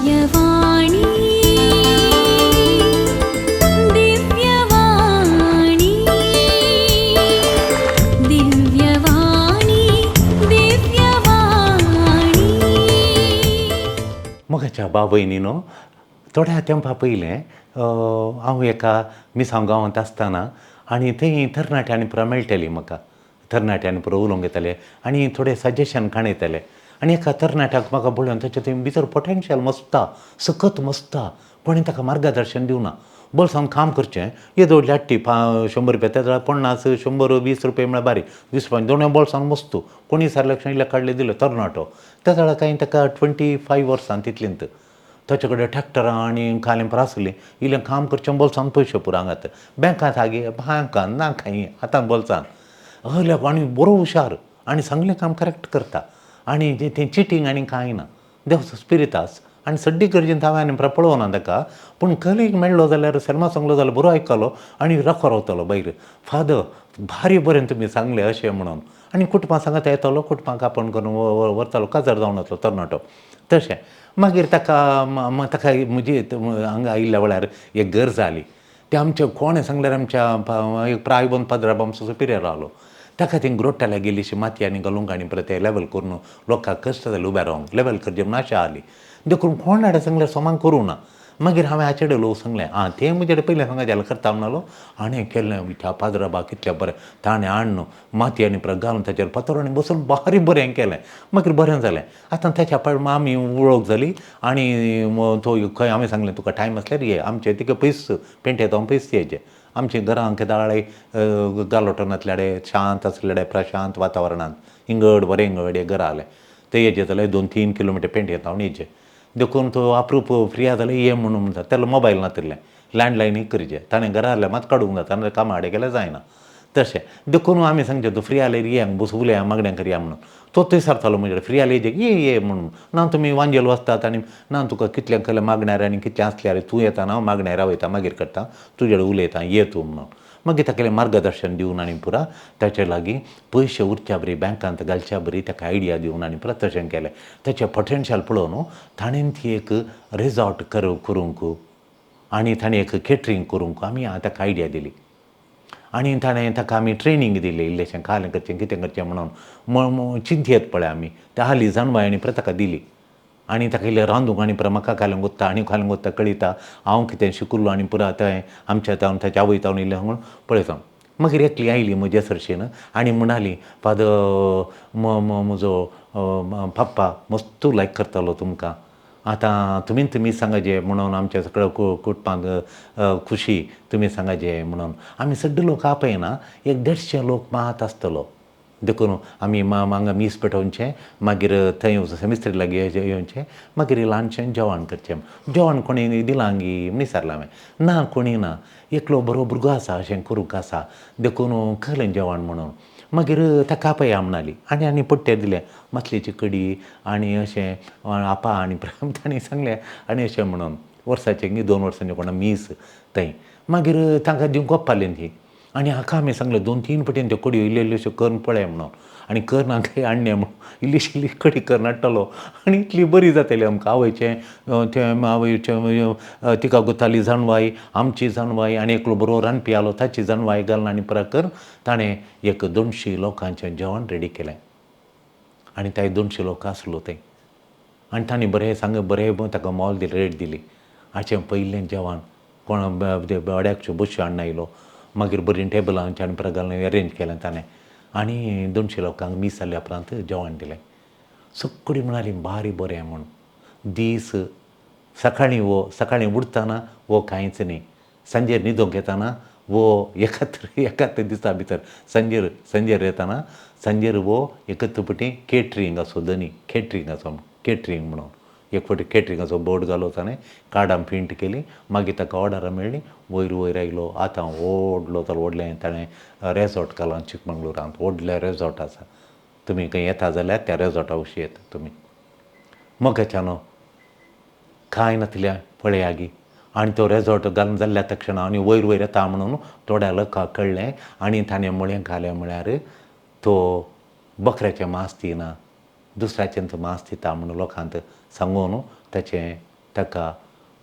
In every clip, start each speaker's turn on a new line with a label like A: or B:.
A: दिव्यवाणी दिव्यवाणी दिव्यवाणी दिव्यवाणी.
B: मोगाच्या बाबयनीनो, थोड्या तेंपा पयलें हांव एका मिसांव गांवांत आसतना आनी थंय तरणाट्यांनी पुरा मेळटली म्हाका. तरणाट्यांनी पुरो उलोवंक येताले आनी थोडे सजेशन काणयताले. आनी एका तरणाट्याक म्हाका पळोवन ताचें थंय भितर पोटेन्शियल मस्त, सकत मस्त, कोणें ताका मार्गदर्शन दिवना. बोल्सान काम करचें, येदोळ लाट्टी 100 रुपया, त्या वेळार 50 100 20 रुपया म्हळ्यार बारीक, 20 रुपया दोनूय बोल्सान मस्त. कोणी सारलें इल्लें काडलें दिलें तरणाटो. त्या वेळार कांय ताका 25 वर्सां तितलींत. ताचे कडेन ट्रॅक्टरां आनी कालें पुरो आसलीं. इल्लें काम करचें, बोल्सान पयशे पुरो हांगात बँकांत आगे बँकान ना कांय हातान बोल्सान हय. आनी बरो हुशार आनी सांगलें काम करेक्ट करता आनी तें चिटींग आनी कांय ना. देवाचो स्पिरितास आनी सड्डी गरजेन हांवें आनी पळोवना ताका, पूण कलीक मेळ्ळो जाल्यार सेर्मांव सांगलो जाल्यार बरो आयकलो आनी रोखो रावतलो भायर. फादर भारी बरें तुमी सांगलें अशें म्हणून. आनी कुटुंबा सांगात येतालो, कुटुंबाक आपोवन करून व्हरतालो. काजार जावन वतलो तरणाटो. तशें मागीर ताका ताका म्हजी हांगा आयिल्ल्या वेळार एक गरज जाली. तें आमचें कोणें सांगल्यार आमच्या एक प्रायबन पाद्राब आमचो सुपिरियर रावलो. ताका ती ग्रोट्टाल्या गेलीशी माती आनी घालूंक आनी परत तें लेवल करून लोकांक कश्ट जाले उबे रावंक लेवल करचें म्हूण आशा आसली. देखून कोण हाडा सांगल्यार सोमाक करूं ना. मागीर हांवें हाचे लोक सांगलें, आं तें म्हजे कडेन पयलें सांगा जाल्यार करता म्हणलो. आनी केलें त्या पाद्राबा कितलें बरें ताणें हाडून माती आनी परत घालून ताचेर फातर आनी बसून भारी बरें केलें. मागीर बरें जालें. आतां ताच्या पाड आमी वळख जाली आनी तो खंय हांवें सांगलें तुका टायम आसल्यार ये आमचें तिका पयस पेंटेंत हांव पयस येयचें. आमच्या घरांक केदाळे गालोटनांतल्याडे शांत आसलेडे प्रशांत वातावरणांत इंगड बरें इंगड एक घरा आसलें. तें येयचें जाल्यार 2-3 किलोमिटर पेंटेंत हांव येयचें. देखून तो अप्रूप फ्री आसा जाल्यार ये म्हणून म्हणटा. तेन्ना मोबायल नातिल्लें, लँडलायनीय करचें. ताणें घरा आसल्यार मात काडूंक जाता, नाल्यार कामा कडेन गेल्यार जायना. तशें देखून आमी सांगचें तूं फ्री आसल्यार ये हांगा बसून उलया मागण्या करया म्हणून. तो थंय सरतालो म्हजे कडेन फ्री आसल्यार येयचे ये ये म्हणून. ना तुमी वांजेल वचतात आनी ना तुका कितलें केलें मागण्यार आनी कितलें आसल्यार तूं येता ना हांव मागण्यार रावयता मागीर करता तुजे कडेन उलयता ये तूं म्हणून. मागीर ताका मार्गदर्शन दिवन आनी पुरा ताचे लागीं पयशे उरच्या बरी बँकांत घालच्या बरी ताका आयडिया दिवन आनी पुरा तशें केलें. ताचें पोटेन्शियल पळोवन ताणें ती एक रिजॉर्ट करूंक आनी ताणें एक केटरींग करूंक आमी ताका आयडिया दिली. आनी ताणें ताका आमी ट्रेनींग दिली इल्लेशें कालें करचें कितें करचें म्हणून चिंतयेत पळय आमी त्या हाली जाणवाय आनी परत ताका दिली. आनी ताका इल्लें रांदूंक आनी पुरा म्हाका कालें गोत्ता आनी कालें गोत्ता कळयता हांव कितें शिकिल्लो आनी पुरा तें आमच्या तावन ताच्या आवय तावन इल्लें सांगून पळयता. मागीर एकली आयली म्हजे सरशीन आनी म्हणाली फादर म्हजो पप्पा मस्तू लायक करतालो तुमकां, आतां तुमी तुमी सांगाचे म्हणून आमच्या सगळ्या कुटुंबांक खुशी तुमी सांगाचे म्हणून. आमी सगळे लोक आपयना, एक 150 लोक मात आसतलो. देखून आमी हांगा मीस पेटोवचें, मागीर थंय सेमिस्त्री लागीं येवचें, मागीर ल्हानशें जेवण करचें. जेवण कोणी दिलां गी म्हण विचारलें हांवें. ना कोणी ना, एकलो बरो भुरगो आसा अशें करूंक आसा देखून कहलें जेवण म्हणून. मागीर ताका आपया म्हणाली आनी आनी पट्टे दिले मासलेची कडी आनी अशें आपा आनी तांणी सांगलें आनी अशें म्हणून वर्साचें गी 2 वर्सांचें कोणा मीस थंय. मागीर तांकां दिवंक वचपालें ती. आनी हाका आमी सांगलें 2-3 पटीन त्यो कडयो इल्ल्यो इल्ल्योश्यो करून पळय म्हणून. आनी करना हांगा हाडणें म्हणून इल्लीशी इल्ली कडी करून हाडटलो आनी इतली बरी जातली आमकां. आवयचें तें आवयचें तिका गोताली जाणवाय, आमची जाणवाय आनी एकलो बरो रांदपी आलो ताची जाणवाय घालून आनी परत कर ताणें एक 200 लोकांचें जेवण रेडी केलें. आनी ते 200 लोक आसलो थंय. आनी तांणी बरें सांग बरें ताका मोल दिलें, रेट दिली. हाचें पयलें जेवण कोण अड्याकच्यो बश्यो हाडून आयलो, मागीर बरीं टेबलां आनी परत घालून एरेंज केलें ताणें आनी 200 लोकांक मीस जाल्या उपरांत जेवण दिलें. सगळीं म्हणालीं बारी बरें म्हूण. दीस सकाळीं वो सकाळीं उठतना वो कांयच न्ही, सांजेर न्हिदोंक येतना वो एकत्र एकात्र दिसा भितर सांजेर सांजेर येतना सांजेर वो एकत्र पटी केटरींग आसो धनी केटरींग आसो केटरींग म्हणून एक फावटी केटरिंगाचो बोर्ड घालो ताणें, कार्डां प्रिंट केली, मागीर ताका ऑर्डरां मेळ्ळी, वयर वयर आयलो. आतां व्हडलो तर व्हडलें ताणें रेजॉर्ट घालां चिकमंगळुरांत, व्हडलें रेजॉर्ट आसा. तुमी खंय येता जाल्यार त्या रेजॉर्टा वशी येता तुमी. मोगाच्यानो कांय नासल्या पळया गी. आनी तो रेजॉर्ट घालून जाल्ल्या तक्षणा आनी वयर वयर येता म्हणून थोड्या लोकांक कळ्ळें आनी ताणें मुळें घालें म्हळ्यार तो बकऱ्याचें मांस दिना, दुसऱ्याचें मांस दिता म्हणून लोकांक सांगून ताचें ताका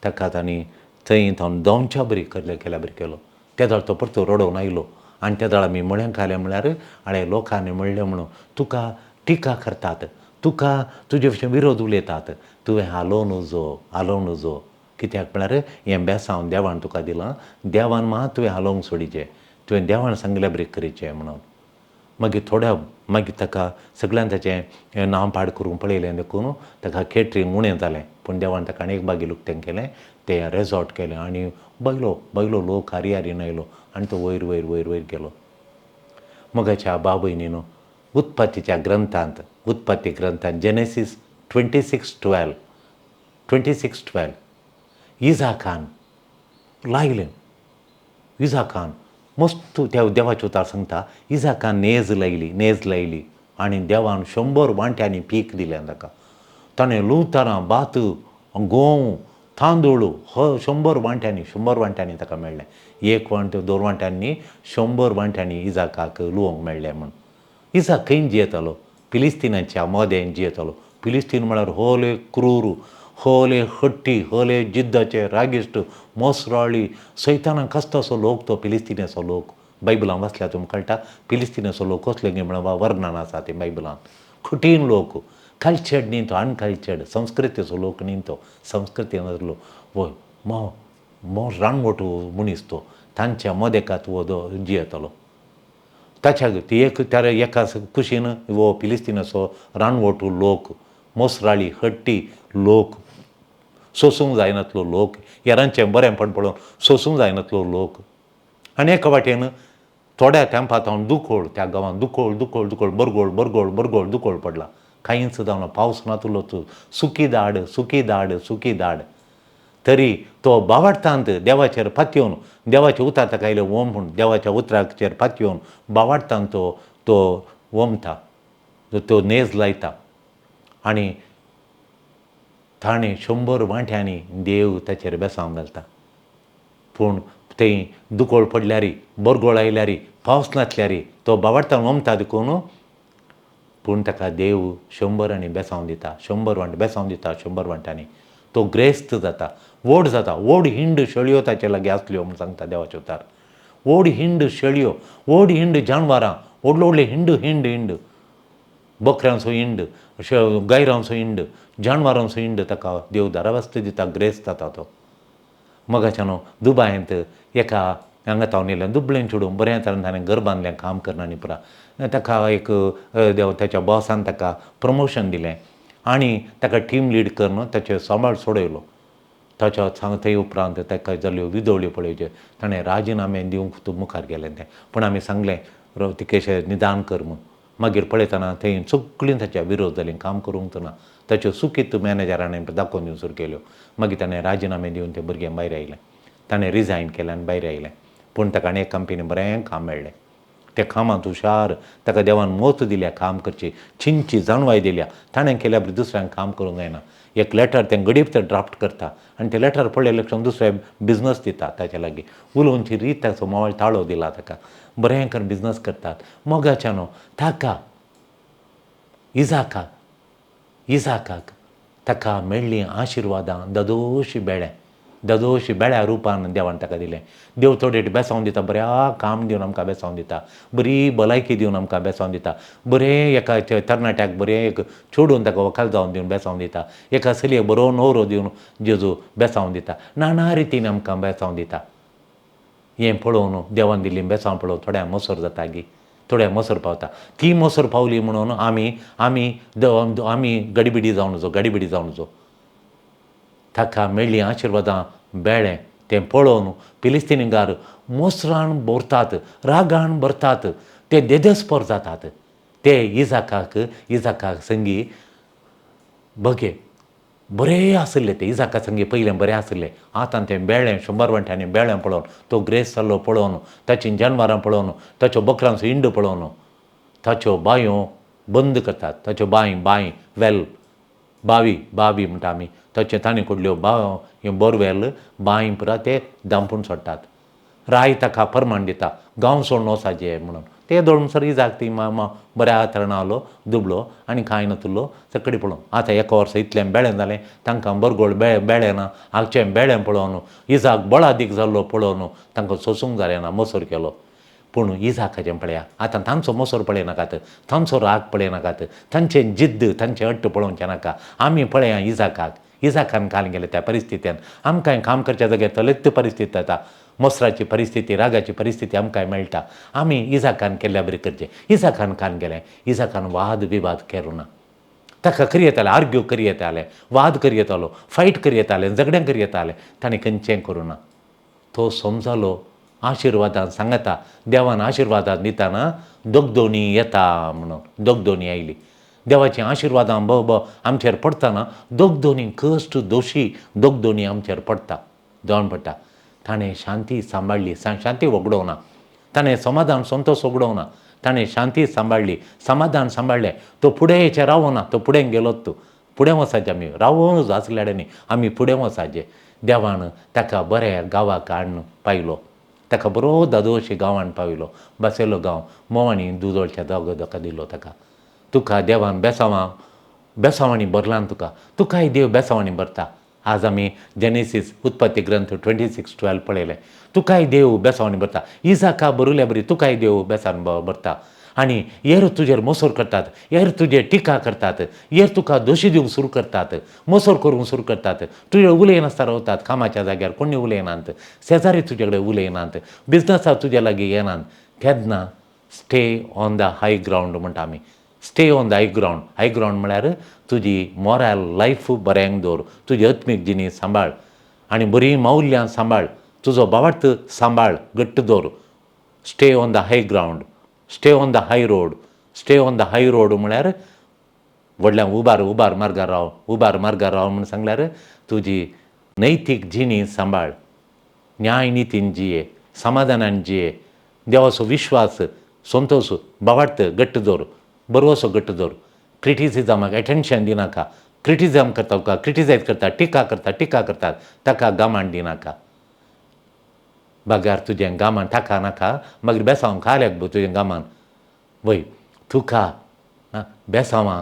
B: ताका तांणी थंय थावन दोनच्या बरी केल्या केल्या बरी केलो. त्या वेळार तो परतो रडोवन आयलो आनी त्या वेळार आमी म्हळें घालें म्हळ्यार आळे लोकांनी म्हणलें म्हणून तुका टिका करतात, तुका तुजे विशीं विरोध उलयतात, तुवें हालोवं नजो, हालोवं नजो. कित्याक म्हळ्यार हें बेसांव देवान तुका दिलां, देवान मात तुवें हालोवंक सोडीचें, तुवें देवान सांगिल्ल्या बरी करीचें म्हणून. मागीर थोड्या मागीर ताका सगळ्यान ताचें नांव पाड करूंक पळयलें देखून ताका केटरींग उणें जालें. पूण देवान ताका आनी एक बागेल उक्तें केलें, तें रेजॉर्ट केलें आनी बायलो बायलो लोक हारी हारीन आयलो आनी तो वयर वयर वयर वयर गेलो. मोगाच्या बाबयनीनो, उत्पत्तीच्या ग्रंथांत, उत्पत्ती ग्रंथांत जेनेसीस 26:12, 26:12 इजाकान लायलें. इजाकान मस्त त्या देवाचें उतार सांगता, इजाकान नेज लायली, नेज लायली आनी देवान 100 वांट्यांनी पीक दिलें ताका. ताणें लुवतारां भात, गोंव, तांदूळ हो 100 वांट्यांनी, 100 वांट्यांनी ताका मेळ्ळें. 1 वांट 2 वांट्यांनी 100 वांट्यांनी इजाकाक लुवंक मेळ्ळें म्हूण. इजाक खंय जियेतालो? फिलिस्तिनाच्या मोदें जियेतालो. फिलिस्तीन म्हळ्यार होले क्रूर, होले हट्टी, होले जिद्दाचे, रागिश्ट, मोसराळी, सैताना कसतो लोक तो फिलिस्तिनाचो लोक. बायबलान वाचल्यार तुमकां कळटा फिलिस्तिनाचो लोक कसले गे म्हळ्यार वर्णन आसा तें बायबलान. कठीण लोक, कल्चर्ड न्ही तो, अनकल्चर्ड, संस्कृतीचो लोक न्ही तो, संस्कृती नासलो. वय मो रानवटो मनीस तो, तांच्या मदेकात हो जियेतालो. ताच्या ती एक त्या एका कुशीन हो फिलिस्तिनाचो रानवटो लोक, मोसराळी, हट्टी लोक, सोसूंक जायनातलो लोक, हेरांचें बरेंपण पळोवन सोसूंक जायनातलो लोक. आनी एका वाटेन थोड्या तेंपा थावन दुकोळ, त्या गांवांत दुकोळ दुकोळ दुकोळ, बरगोळ बरगोळ बरगोळ दुकोळ पडला. कांयच जावना, पावस नातलो, तूं सुकी दाड, सुकी दाड, सुकी दाड. तरी तो बावाडटांत देवाचेर पातयेवन, देवाचें उतर ताका आयलें ओम म्हूण, देवाच्या उतराचेर पातयेवन बावाडटांत तो तो ओमता, तो नेज लायता आनी ताणें 100 वांट्यांनी देव ताचेर बेसांव घालता. पूण थंय दुकोळ पडल्यारी, बरगोळ आयल्यारी, पावस नासल्यारी तो बावाडटान ओमता देखून, पूण ताका देव 100 आनी बेसांव दिता, 100 वांट बेसांव दिता, 100 वांट्यांनी तो ग्रेस्त जाता, व्हड जाता. व्हड हिंड शेळयो ताचे लागीं आसल्यो म्हूण सांगता देवाचें उतार. व्हड हिंड शेळयो, व्हड हिंड जानवरां, व्हडले व्हडले हिंड हिंड हिंड, बकऱ्यांचो हिंड, गायरांचो हिंड, जानवरांचो हिंड ताका देव दारावस्त दिता, ग्रेस्त जाता तो. मगाच्यान दुबायंत एका हांगा तावन येयलें दुबळें चेडूं, बरें तरेन ताणें घर बांदलें, काम करना न्ही पुरा. ताका एक देव ताच्या बॉसान ताका प्रमोशन दिलें आनी ताका टीम लीड करून ताचेर सांबाळ सोडयलो. ताच्या थंय उपरांत ताका जाल्यो विदोळ्यो पळोवच्यो, ताणें राजिनामे दिवंक तूं मुखार गेलें तें. पूण आमी सांगलें तिकेशें निदान कर म्हूण. मागीर पळयतना थंय सगळीं ताच्या विरोध जालीं, काम करूंक ना. ताच्यो चुकीत मॅनेजरान दाखोवन दिवंक सुरू केल्यो. मागीर ताणें राजिनामे दिवन तें भुरगें भायर आयलें, ताणें रिजायन केलें आनी भायर आयलें. पूण ताका आनी एक कंपनी बरें काम मेळ्ळें. त्या कामांत हुशार, ताका देवान मोत दिल्या काम करची, चिंची जाणवाय दिल्या. ताणें केल्या बरी दुसऱ्यांक काम करूंक जायना. एक लेटर तें गडीप तें ड्राफ्ट करता आनी तें लेटर पळयलें लक्षण दुसरे बिजनस दिता ताच्या लागीं. उलोवची रीत ताचो मोबायल ताळो दिला ताका, बरें करून बिजनस करतात. मोगाच्यानो ताका इजाकाक, इजाकाक ताका मेळ्ळीं आशिर्वादां ददोशी बेळें, ददोशी बेळ्या रुपान देवान ताका दिलें. देव थोडे बेसांव दिता, बऱ्या काम दिवन आमकां बेसांव दिता, बरी भलायकी दिवन आमकां बेसांव दिता, बरें एका तरणाट्याक बरें एक चेडून ताका वकाल जावन दिवन बेसांव दिता, एका चलयेक बरो न्हवरो दिवन जेजू बेसांव दिता, नाना रितीन आमकां बेसांव दिता. हें पळोवन देवान दिल्ली बेसांव पळोवन थोड्या मोसर जाता गी, थोड्या मोसर पावता. ती मोसर पावली म्हणून आमी आमी आमी गडबिडी जावन जो, गडबिडी जावन जो. ताका मेळ्ळीं आशिर्वादां बेळें तें पळोवन फिलिस्तीनगार मोसरान भरतात, रागान भरतात, ते देदेस्पोर जातात. ते इजाकाक, इजाकाक संगी बगे बरें आशिल्ले, ते इजाका संगी पयलें बरें आशिल्लें. आतां तें बेळें 100 वांट्यांनी बेळें पळोवन, तो ग्रेस जाल्लो पळोवन, ताचीं जानवरां पळोवन, ताच्यो बकरांचो हिंड पळोवन ताच्यो बांयो बंद करतात. ताच्यो बांय, बांय वेल, बावी, बावी म्हणटा आमी, ताचे तांणी कडल्यो बोरवेल बांय पुरा ते दांपून सोडटात. राय ताका परमाण दिता, गांव सोडून वचाचें म्हणून. ते दोळ म्हणसर इजाक ती बऱ्या तरण आलो दुबळो आनी कांय नातुल्लो सकडी पळोवन आतां एका वर्सा इतलें बेळें जालें तांकां बरगोळ बेळें ना हागचें बेळें पळोवन इजाक बळादीक जाल्लो पळोवन तांकां सोसूंक जालें ना, मोसोर केलो. पूण इजाकाचें पळया आतां तांचो मोसोर पळयनाकात, तांचो राग पळयनाकात, तांचें जिद्द तांचें अट्ट पळोवचें नाका. आमी पळया इजाकाक, इजाकान काल गेले त्या परिस्थितीन आमकां काम करच्या जाग्यार तलेच परिस्थिती जाता, मोसराची परिस्थिती रागाची परिस्थिती आमकां मेळटा. आमी इजाकान केल्ल्या बरी करचें. इजाकान कान गेलें, इजाकान वाद विवाद करूं ना, ताका करी येतालें, आर्ग्यू करी येतालें, वाद करी येतालो, फायट करी येतालें, झगडें करी येतालें, ताणें खंयचें करूं ना. तो समजालो आशिर्वादान सांगता, देवान आशिर्वादान दिताना दोगदोणी येता म्हणून दोगदोणी आयली. देवाची आशिर्वादां ब आमचेर पडटना दोगदोणी कश्ट दोशी दोगदोणी आमचेर पडटा, जावन पडटा. ताणें शांती सांबाळ्ळी, शांती वगडोवना, ताणें समाधान संतोश वगडोवना, ताणें शांती सांबाळ्ळी, समाधान सांबाळ्ळें. तो फुडें हेचेर रावना, तो फुडें गेलोच, तूं फुडें वचाचें, आमी रावोवनच आसल्या न्ही, आमी फुडें वचाचें. देवान ताका बऱ्या गांवाक हाडून पायलो, ताका बरो दादोशी गांवान पावयलो, बसयलो गांव मोवांनी दुदोळच्या जागो ताका दिलो. ताका तुका देवान बेसांवां बेसांवांनी भरलां, तुका तुकाय देव बेसांवांनी भरता. आज आमी जेनेसीस उत्पत्ती ग्रंथ 26:12 पळयलें, तुकाय देव बेसांवांनी भरता. इजाका बरुल्या बरी तुकाय देव बेसान भरता. आनी येर तुजेर मोसोर करतात, येर तुजेर टिका करतात, येर तुका दोशी दिवंक सुरू करतात, मोसोर करूंक सुरू करतात, तुजे उलयनासतना रावतात, कामाच्या जाग्यार कोणी उलयनात, शेजारी तुजे कडेन उलयनात, बिजनसाक तुजे लागीं येनात. तेन्ना stay on the high ground म्हणटा आमी, stay on the high ground. High ground म्हळ्यार तुजी मोरल लायफ बऱ्यांक दवर, तुजी आत्मीक जिणी सांबाळ आनी बरीं मौल्यां सांबाळ, तुजो भावार्थ सांबाळ, घट्ट दवर. Stay on the high ground, stay on the high road. Stay on the high road म्हळ्यार व्हडल्या उबार उबार मार्गार राव, उबार मार्गार राव म्हूण सांगल्यार तुजी नैतीक जिणी सांबाळ, न्याय नितीन जिये, समाधानान जिये, देवाचो विश्वास संतोश भावार्थ घट्ट दवर, बरोसो घट्ट दवर. क्रिटिसिजमाक एटेन्शन दिनाका, क्रिटिझम करता तुका, क्रिटिसायज करता, टिका करता, टिका करतात, ताका गामान दिनाका. बगार तुजें गामान ताका नाका, मागीर बेसांव खाल्याक तुजें गामान वय तुका बेसांवां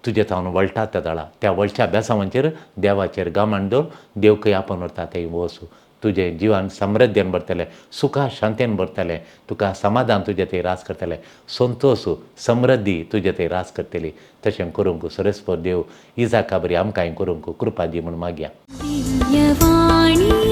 B: तुजे थावन वळटा त्या दळा, त्या वळच्या बेसांवांचेर देवाचेर गामान दवर, देव खंय आपोवन व्हरता थंय वच. तुजें जिवन समृद्धेन भरतलें, सुखा शांतेन भरतलें, तुका समाधान तुजें थंय रास करतलें, संतोश समृद्धी तुजें थंय रास करतली. तशें करूंक सरेस्पर देव इजाका बरी आमकांय करूंक कृपा दी म्हूण मागया.
A: दिव्यवाणी.